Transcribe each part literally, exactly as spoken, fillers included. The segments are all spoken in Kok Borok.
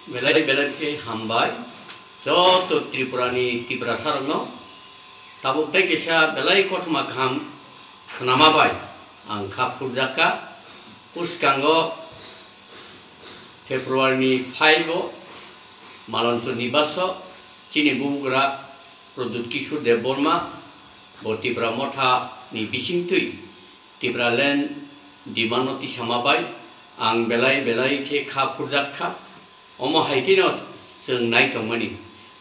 Belai belai khe hambai joto Tripura ni Tiprasa rokno. Tabuk tei kisa belai kothoma kaham khnama bai ang kha phurjakha. Bwskango February ni five o Malanchur ni baso chini bubagra Pradyut Kishore Debbarma bo Tipra Motha ni bisingtwi Tipraland demand no tisama bai ang belai belai khe kha phurjak kha. Omo hai kheno chwng nai tongmani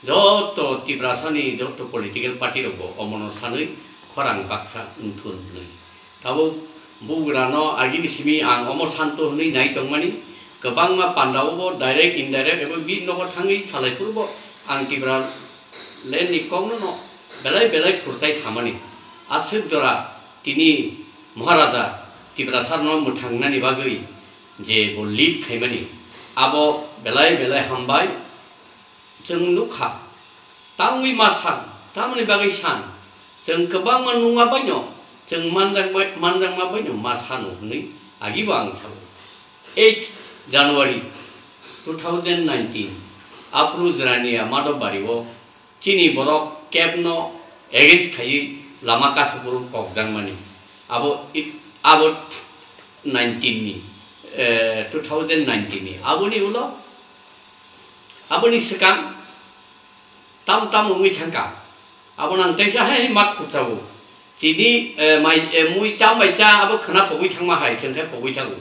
joto Tiprasa ni joto political party rok bo omono sanwi khorang baksa wngthun hwnwi. Tabuk bugrano agini simi ang omo santo hwnwi nai tongmani. Kwbangma pandao bo direct indirect ebo bini nogo thangwi salai phuru bo ang Tipraland ni kokno no belai belai khurchai samani. Aswk jora tini Maharaja Tiprasa no mwthangnani bagwi je bo lead khaimani, abo belai belai hambai. Chwng nukha, tamni ma san, tamni bagwi san, chwng kwbangma nungma baino, chwng manjakma, manjakma baino ma sano hwnwi agibo ang sao. Eight January two thousand nineteen, aphuru Jirania Madhobari o chini borok cab no against khaiwi lama kasupuru kokjakmani. Abo it-, abo nineteen ni, eh, two thousand nineteen ni. Aboni ulo, aboni swkang tam tam wngwi thangkha. Abo nang teisa hai ma khukjago. Tini, eh, mai, eh, mui tam bai cha abo khna pogwi thangma hai chwng khe pogwi thago.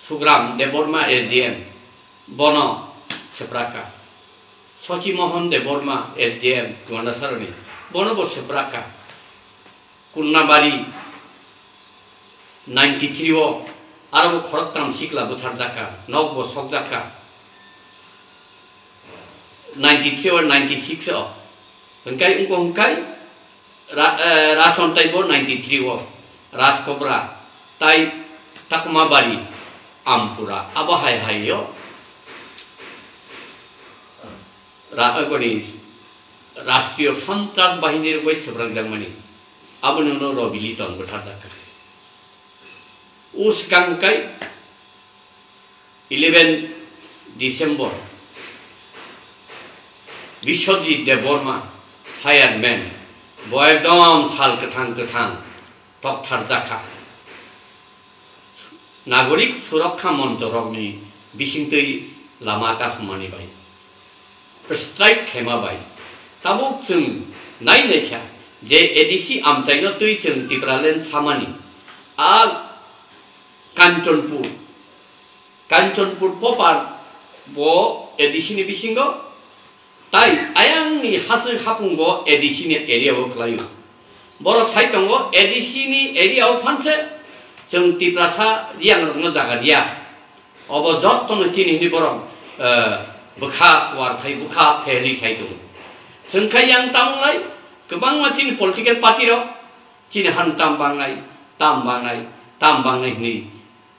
Sugram Debbarma S D M, bono swprakha. Sochi Mohan Debbarma S D M Tuandasaroni, bono bo swprakha. Kurnabari ninety three o aro bo khoroktham sikla butharjakha, nok bo sokjakha. Ninety three o ninety six o hwnkhe wngkha hwnkhe Ra-, eh, Rason taibo ninety three o Rajkobra tai Takmabari Ampura abo hai hai o ra-, eh, koni Rashtriyo Santras Bahini rwgwi swprakjakmani. Aboni ulo Robili tong bwtharjakha. O swkang kai eleven December, Biswajit Debbarma, fireman, bo ekdom sal kwthang kwthang toktharjakha. Nagorik Surokha Monchorokni bisingtwi lama kasumani bai, strike khema bai. Tabuk chwng nai naikha je A D C amchaino twi chwng Tipraland samani. A Kanchanpur, Kanchanpur Popar bo A D C ni bisingo, tai ayangni haswi hapung bo A D C ni area o kwlaio. Borok sai tongo A D C ni area o phanse chwng Tiprasa Riyangrokno jaga riya. Obo jottono chini hwnwi borok, eh, bwkha kuar khai bwkha pherwi sai tongo. Chwng khai yang tamo lai kwbangma chini political party rok chini han tam bangnai, tam bangnai, tam bangnai hwnwi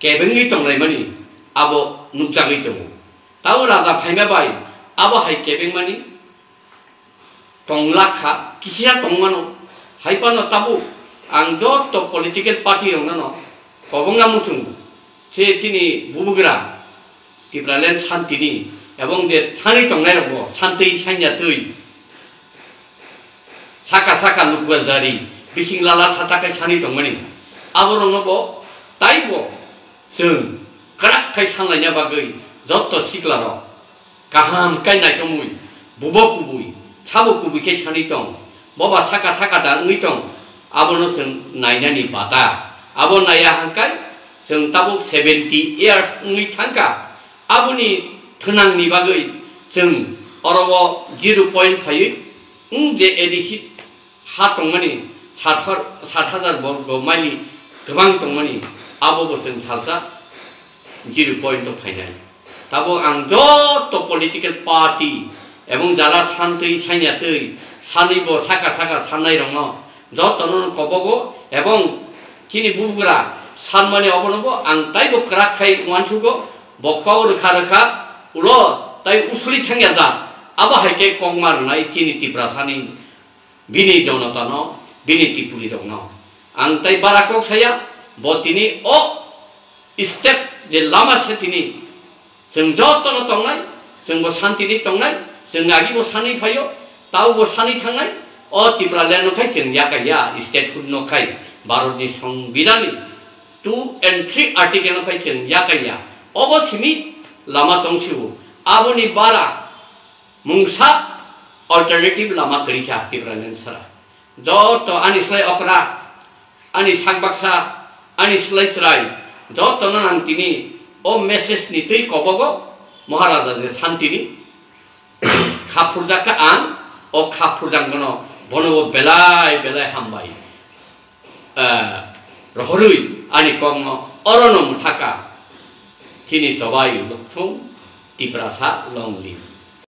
kebengwi tonglaimani abo nukjagwi tongo. Tabo raja phaima bai abo hai kebengmani tonglakha, kisa tongmano. Hai phano tabuk ang joto political party rokno kobongna muchungo, je chini bubagra Tipraland santini ebong je thani tongnai rokbo santwi sanya twi saka saka lukwa jari bising lala thata khai sani tongmani. Aborokno bo taibo chwng kwrak khai sanlaina bagwi joto siklarok kaham khai naisomwi bubo kubui sabo kubui khe sani tong, boba saka saka da wngwi tong, abono chwng nainani bata. Abo naiya hangkai chwng tabuk seventy years wngwi thangkha. Aboni thwnangni bagwi chwng oro o zero point phaiwi wng je A D C ha tongmani sat har-, sat hajar borgo mile kwbang tongmani, abo bo chwng salsa zero point o phainai. Tabuk ang joto political party ebong jara santwi sanya twi sanwi bo saka saka sannai rokno jotono kobogo ebong chini bubagra sanmani obono bo ang taibo kwrak khai uansugo, bo kok rwkha rwkha ulo tai usuri thangya ja, abo hai khe kokma rwnai chini Tiprasani bini jonotano, bini Tripuri rokno. Ang tai bara kok saya, bo tini o step je lama se tini chwng jotono tongnai, Chwngbo santini tongnai, chwng agibo sanwi phaio, taubo sanwi thangnai. O Tipraland no khai chwng yakaiya, statehood no khai Bharat ni Songbidan ni two and three article no khai chwng yakaiya. Obo simi lama tongsibo. Aboni bara mungsa alternative lama kwrwi kha Tipraland sara. Joto ani slai okra, ani sak baksa, ani slai chwrai, jotono ang tini o message ni twi kobogo Maharaja je santini kha phurjak kha ang, o kha phurjak bono, bono bo belai belai hambai. Eh, rohorwi ani kokno orono mwthaka. Chini chobai lukthung Tiprasa long live.